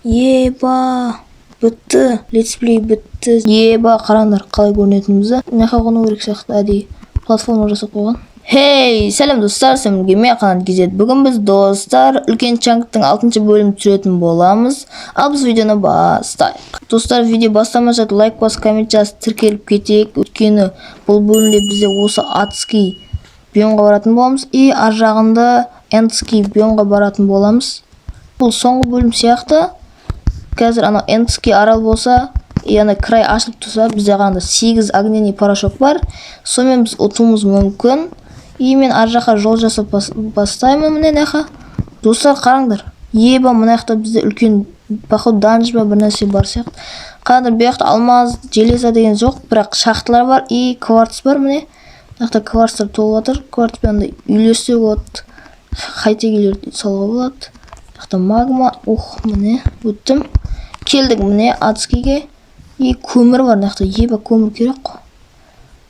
Еба, бітті, летсплей бітті. Еба, қараңдар, қалай көрінетінімізді. Мына жаққа қону керек сияқты, әдейі платформа жасап қойған. Хей, сәлем достар, сіздермен мен Қанат KZ. Бүгін біз, достар, үлкен чанктың 6 бөлімін түсіретін боламыз. Ал біз видеоны бастайық. Достар, видео бастамай жатып лайк басып, коммент жазып, тіркеліп кетейік. Өйткені бұл бөлімде бізде осы адский биомға баратын боламыз. И ар жағында эндский биомға баратын боламыз. Бұл соңғы бөлім сияқты. Қазір анау эндский арал болса, и ана край ашылып тұрса, бізде ғана 8 огненный порошок бар. Сонымен біз ұтуымыз мүмкін. И мен ар жаққа жол жасап бастаймын міне мына жаққа. Достар, қараңдар. Еба, мына жақта бізде үлкен, походу, данж ба бір нәрсе бар сияқты. Қараңдар, бұл жақта алмаз, железо деген жоқ, бірақ шахталар бар и кварц бар міне. Мына жақта кварцтар толып жатыр. Кварцпен андай үйлер істеуге болады. Хай-тек үйлер салуға болады. Мына жақта магма. Ух, міне, өттім. Келдік міне адскийге. И көмір бар мына жақта. Еба, көмір керек қой.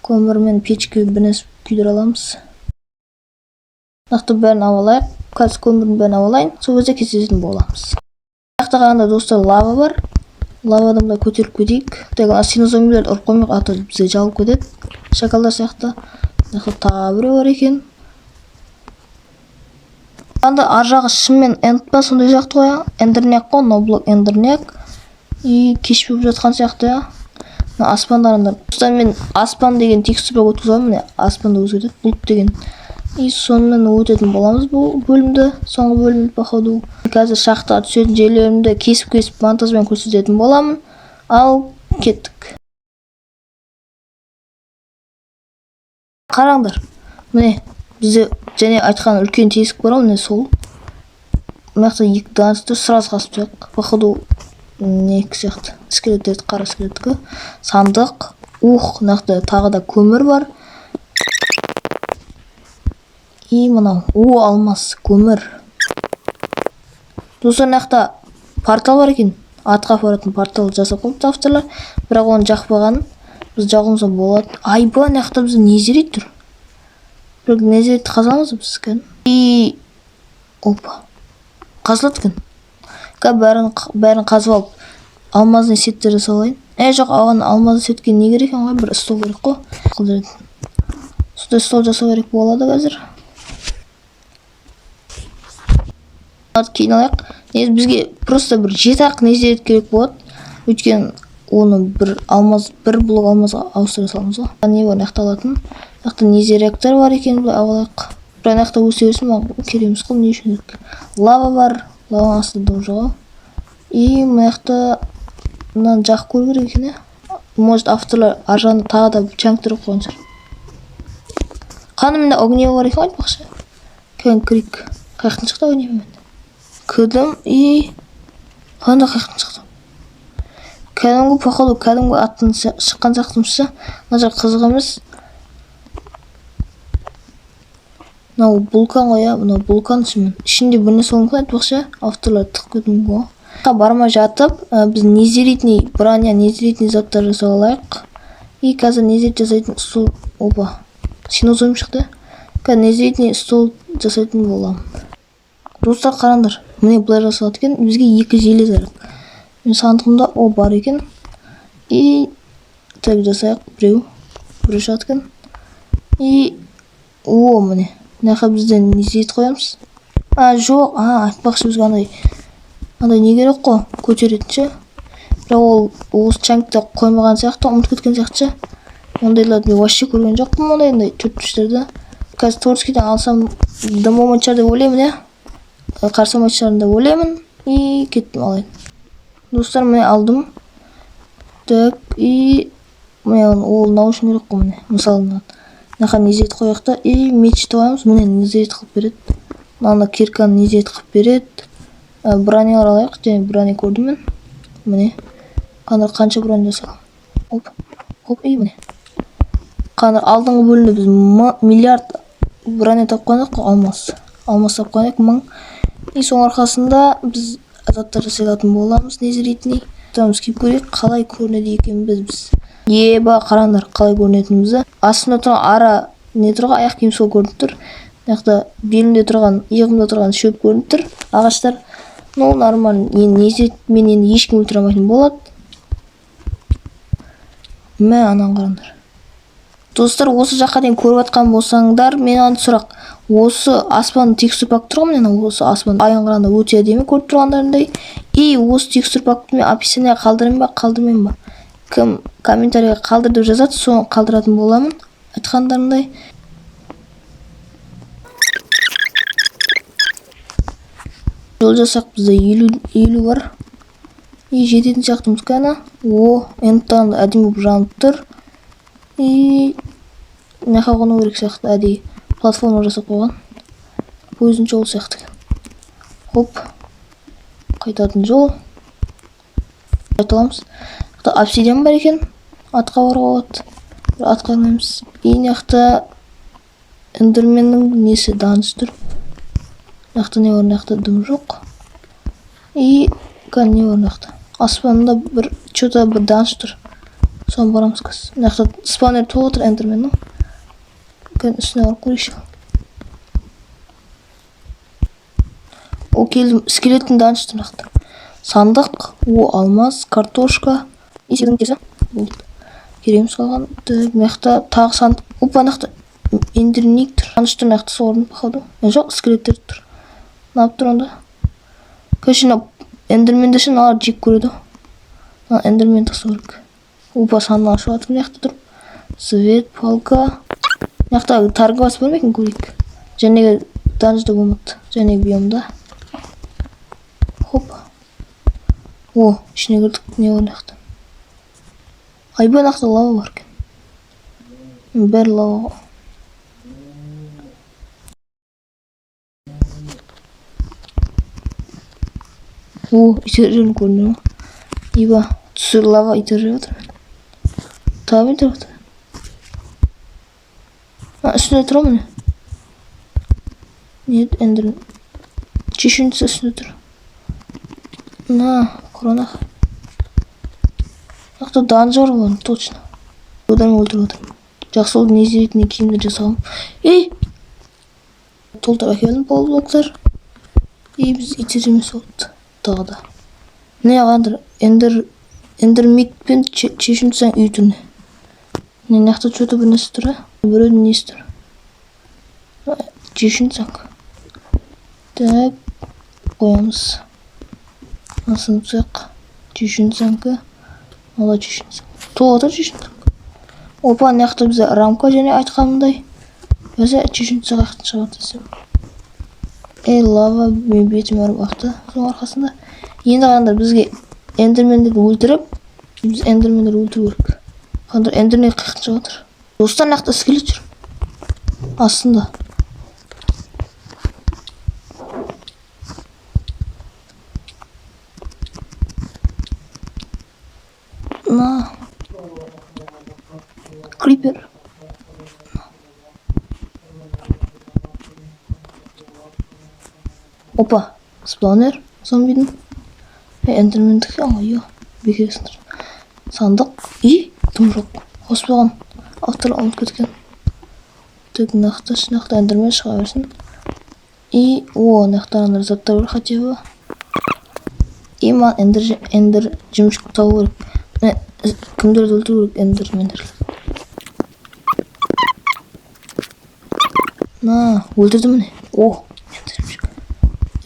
Көмірмен печке бір нәрсе күйдіре аламыз. Мына жақта бәрін алып алайық. Қазір көмірдің бәрін алып алайын. Сол кезде кездесетін боламыз. Мына жақта қараңдар, достар, лава бар. Лавадан былай көтеріп кетейік. Так, ана синозомбилерді ұрып қоймайық, а то бізге жабылып кетеді. Шакалдар сияқты. Мына жақта тағы біреу бар екен. Анда ар жағы шынымен энд па, сондай сияқты ғой, эндерняк қой, мынау блок эндерняк. И кеш болып жатқан сияқты, иә. Мына аспанды қараңдар. Достар, мен аспан деген текстура өткізіп аламын, міне аспанды өзгертеді, бұлт деген. И сонымен өтетін боламыз бұл бөлімді, соңғы бөлімді, походу. Қазір шахтаға түсетін жерлерімді кесіп-кесіп монтажбен көрсететін боламын. Ал кеттік. Қараңдар, міне бізде және айтқан үлкен тесік бар ғой, міне сол. Мына жақта екі данж тұр, сразу қасып тұр. Походу, некі сияқты, скелеттерді, қара скелеттікі. Сандық. Ух, мына жақта тағы да көмір бар. И мынау, о, алмаз, көмір. Достар, мына жақта портал бар екен. Атқа апаратын портал жасап қойыпты авторлар. Бірақ оны жақпаған. Біз жағуымызға болады. Айба, мына жақта бізде незерит тұр. Бірақ незеритті қаза аламыз біз кәдімгі. И опа. Қазылады екен. Қазір бәрін қазып алып, алмазный сеттер жасап алайын. Жоқ, оған алмазный сетке не керек екен ғой, бір стол керек қой. Қылдыратын. Сондай стол жасау керек болады қазір. Кейін алайық. Негізі бізге просто бір 7 ақ незерит керек болады. Өйткені оны бір алмаз, бір блок алмазға ауыстыра саламыз ғой. Не бар мына жақта алатын? Мына жақта незеряктар бар екен, былай алып алайық. Бірақ мына жақта өсе берсін, маған керек емес қой, не үшін керек? Лава бар, лаваның астында дым жоқ. И мына жақта мынаны жағып көру керек екен, иә. Может, авторлар ар жағында тағы да чанктер қойған шығар. Қане, мында огнево бар екен ғой, айтпақшы. Кәдімгі кірейік. Қай жақтан шықты огнево? Кірдім и қандай қай жақтан шықты? Кәдімгі, походу, кәдімгі аттан шыққан сияқтымыз ше. Мына жақ қызық емес. Мынау вулкан ғой, иә, мынау вулкан шынымен. Ішінде бір нәрсе болуы мүмкін, айтпақшы, авторлар тығып кетуі мүмкін ғой. Бармай жатып, біз незеритный броня, незеритный заттар жасап алайық. И қазір незерит жасайтын стол, опа, синозом шықты. Қазір незеритный стол жасайтын боламын. Достар, қараңдар, міне былай жасалады екен. Бізге 2 железо керек. Мен сандығымда о бар екен. И так жасайық, біреу. Біреу шығады екен. И о, міне. Мына жаққа бізде незерит қоямыз. А, жоқ, а, айтпақшы, бізге андай не керек қой, көтеретін ше. Бірақ ол осы чанкта қоймаған сияқты, ұмытып кеткен сияқты ше. Ондайларды мен вообще көрген жоқпын, ондай төртбұрыштарды. Қазір творческийден алсам, дым болмайтын шығар деп ойлаймын, иә. Қарсы болмайтын шығар деп ойлаймын. И кеттім алайын. Достар, міне алдым. Так, и міне ол мынау үшін керек қой, міне. Мысалы, мына жаққа незерит қояйық та, и мечті қоямыз. Міне незерит қылып береді. Мынаны кирканы незерит қылып береді. Бронялар алайық, және броня көрдім мен. Міне. Қандай қанша броня жасаған. Оп. Оп, и міне. Қандай алдыңғы бөлімде біз миллиард броня тапқан едік қой, алмаз. Алмаз тапқан едік, 1000. И соның арқасында біз заттар жасай алатын боламыз, незеритный. Тамыз киіп көрейік, қалай көрінеді екенбіз біз. Еба, қараңдар, қалай көрінетінімізді. Астында тұрған ара не тұр ғой, аяқ киім сол көрініп тұр. Мына жақта белімде тұрған, иығымда тұрған шөп көрініп тұр, ағаштар. Ну, нормально. Енді мен енді ешкім өлтіре алмайтын болады. Мә, ананы қараңдар. Достар, осы жаққа дейін көріп жатқан болсаңдар, мен аны сұрақ. Осы аспан текстур пак тұр ғой, міне, осы аспан. Айын қарағанда өте әдемі, көріп тұрғандарындай. И осы текстур пакты мен описание қалдырайын ба, қалдырмайын ба? Кім комментарийға қалдыр деп жазады, соны қалдыратын боламын. Айтқандарындай. Жол жасақ, бізде 50 бар. И жететін сияқтымыз кәні. О, энттан әдемі болып жанып тұр. И мына жаққа қону керек сияқты, әдейі платформа жасап қойған. Пойыздың жолы сияқты екен. Хоп. Қайтатын жол. Қайта аламыз. Мына обсидиан бар екен. Атқа баруға болады. Бір атқа бармаймыз. И мына жақта эндерменнің несі данж тұр. Мына жақта не бар? Мына жақта дым жоқ. И кәне не бар мына жақта? Аспанда бір чё-то бір данж тұр. Соны барамыз қазір. Мына жақта спавнер толып отыр эндерменнің. Кәне үстіне барып көрейікші. О, келдім. Скелеттің данж тұр мына жақта. Сандық, о, алмаз, картошка. И сенің кесі. Болды. Керек емес қалған. Так, мына жақта тағы сандық. Опа, мына жақта эндерник тұр. Данж тұр мына жақта, солардың походу. Жоқ, скелеттер тұр. Не алып тұр онда? Короче, мына эндерменді ше мыналар жек көреді. Мына эндермен тасу керек. Опа, сандық ашып жатыр мына жақта тұрып. Свет, палка. Мына жақта торговаться бар ма екен, көрейік. Жәнегі данжда болмады. Жәнегі биомда. Хоп. О, ішіне кірдік. Не бар мына жақта? Айбай, мына жақта лава бар екен. Бәрі лава. О, итер жерін көрінді ма? Иба, түсір лава итер жеп жатыр. Тағы итер жатыр. А, үстінде тұр ғой міне. Не, эндер. Чешуйница үстінде тұр. На, коронах. Мына жақта данж бар ғой, точно. Одан өлтіріп отырмын. Жақсы болды, не іздейтін киімдер жасағам. Ей! Толтырып әкелдім полублоктар. И біз итер емес болды. Тағы да. Не қараңдар, эндермик пен чешуйницаның үй түріне. Мына жақта чё-то бір нәрсе тұр, а? Біреудің несі тұр. Чешуйница. Так, қоямыз. Мынасын тастайық. Чешуйницанікі. Мынау да чешуйница. Толып отыр чешуйница. Опа, мына жақта бізде рамка және айтқанымдай. Өзі чешуйница қаяқтан шығады десем. Ей, лава мен бетіме барып ақты соның арқасында. Енді қараңдар, бізге эндермендерді өлтіріп, біз эндермендерді өлтіру керек. Қараңдар, эндермен қаяқтан шығып жатыр. Достар, мына жақта скелет жүр. Астында. На. Крипер. Опа, спаунер зомбидің. Эндермендікі, ой, бекер. Сандық. И, дым жоқ. Қоспаған. Автор ұмытып кеткен. Так, мына жақта, мына жақта эндермен шыға берсін. И, о, мына жақта андай заттар бар хотя бы. И маған эндер жемшік табу керек. Міне, кімдерді өлтіру керек эндермендер. На, өлтірдім міне. О, эндер жемшік.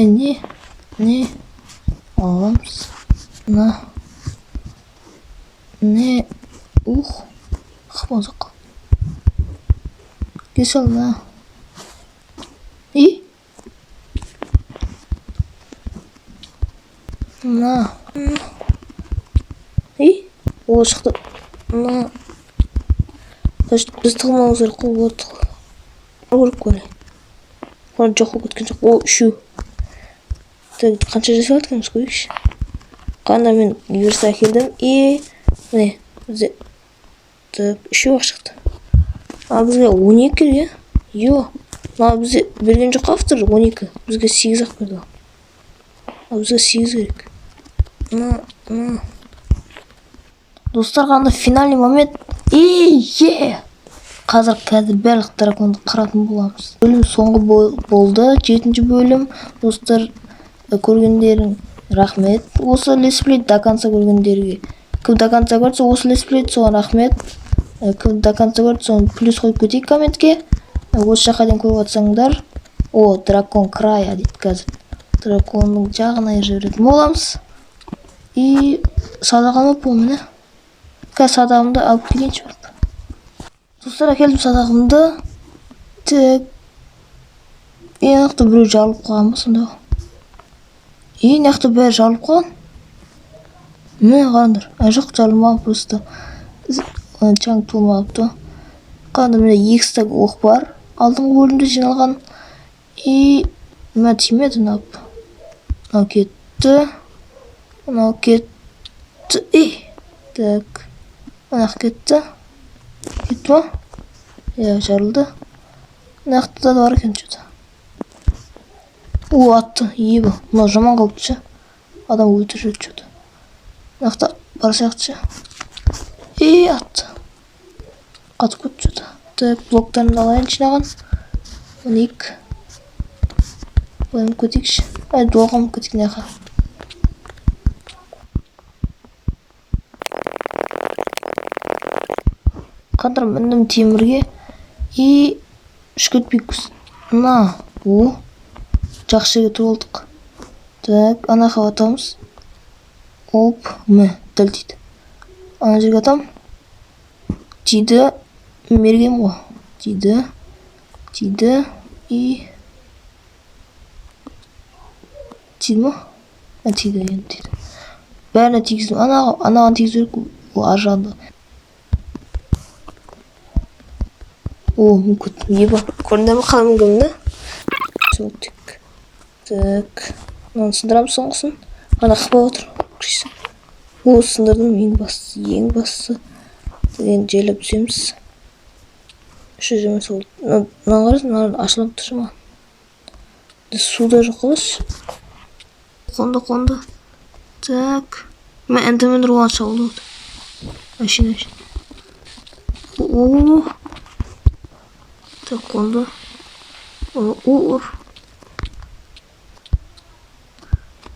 Не, не, аламыз. На, не, ух, хмазық. Кесел, на. И? На. И? О, шықты. На. Значит, біз тығылмауымыз керек қой, олар тығыл. Керек қой. Олар жоқ болып кеткен жоқ. О, үшеу. Так, қанша жасап жатқанбыз көрейікші. Қандай мен верста әкелдім. И, міне, бізде так, үшеу ақ шықты. А бізге 12 керек, иә? Йо, мына бізде берген жоқ автор 12. Бізге 8 ақ берді. А бізге 8 керек. На, на. Достар, қандай финальный момент. И, е! Қазір барлық драконды қыратын боламыз. Бөлім соңғы болды, 7-бөлім. Достар, Көргендерің рахмет. Осы летсплейді до конца көргендерге. Кім до конца көрсе, осы летсплейді, соған рахмет. Кім до конца көрді, соны плюс қойып кетейік комментке. Осы жаққа дейін көріп жатсаңдар, о, дракон края дейді қазір. Драконның жағын айырып жіберетін боламыз. И садақ алмаппын ғой, міне. Қазір садағымды алып келейінші барып. Достар, әкелдім садағымды. Так. И ана жақта біреу жарылып қалған ба сонда? И мына жақта бәрі жарылып қалған. Міне, қараңдар. А, жоқ, жарылмаған, просто чанк толмай қалыпты. Қараңдар, міне, 2 стак оқ бар. Алдыңғы бөлімде жиналған. И мына тимеді, мынау. Мынау кетті. Мынау кетті. Ей. Так. Мына кетті. Кетті ма? Иә, жарылды. Мына жақта да бар екен что-то. О, атты. Еба. Мынау жаман қалыпты ше. Адам өлтіріп жіберді что-то. Мына жақта бар сияқты ше. Ей, атты. Қатып кетті что-то. Так, блоктарымды алайын жинаған. Мінейік. Былай мініп кетейікші. Ай, дуалға мініп кетейік мына жаққа. Қандыр міндім темірге. И ұшып кетпейік. На, о, жақсы жерге тұрып алдық. Так, ана жаққа атамыз. Оп, мә, дәл тиді. Ана жерге атам. Тиді. Мерген ғой. Тиді. Тиді. И тиді ма? А, тиді, енді тиді. Бәріне тигіздім. Анаған тигізу керек, ол ар жағында. О, мүмкін. Еба. Көрдіңдер ме қалай мінгенімді? Сол тек. Так. Мынаны сындырамыз соңғысын. Ана қыпа отыр. О, сындырдым. Ең бастысы, ең бастысы. Енді жайлап түсеміз. 320 сол. Мынаны қарашы, мынаны ашылып тұр маған. Су да жоқ қылыш. Қонды, қонды. Так. Мен эндермен оған шабуылдап отыр. Әшейін, әшейін. О, так, қонды. О, ұр.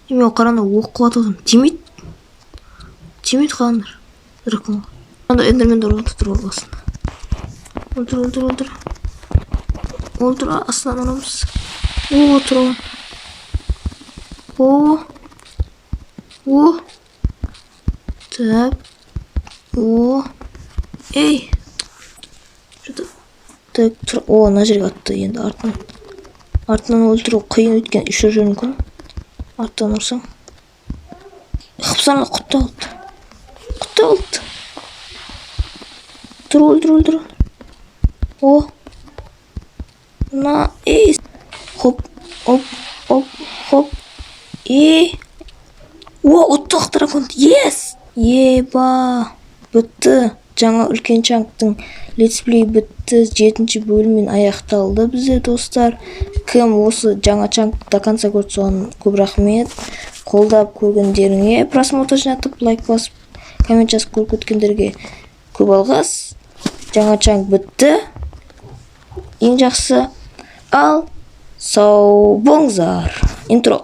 Мен қараңдар, оқ қуат отырмын. Тимейді. Тимейді, қараңдар. Драконға. Анда эндермен ұрып отыр ол астына. Өлтір, өлтір, өлтір. Өлтір, астынан ұрамыз. О, тұр. О. О. Так. О. Ей. Что-то. Так, тұр. О, мына жерге атты енді артынан. Артынан өлтіру қиын, өйткені үш жүр мүмкін. Арттан ұрсаң. Қыпсана құтты алыпты. Құтты алыпты. Тұр, өлтір, өлтір. О. На, ей. Хоп, оп, оп, хоп. Ей. О, ұттық дракон. Yes! Еба. Бітті. Жаңа үлкен чанктың летсплей бітті. 7-ші бөліммен аяқталды бізде, достар. Кім осы жаңа чанк до конца көрді, соған көп рахмет. Қолдап көргендеріңе, просмотр жинатып, лайк басып, коммент жазып көріп кеткендерге көп алғыс. Жаңа чанк бітті. Ең жақсы. Ал сау болыңыздар. Интро.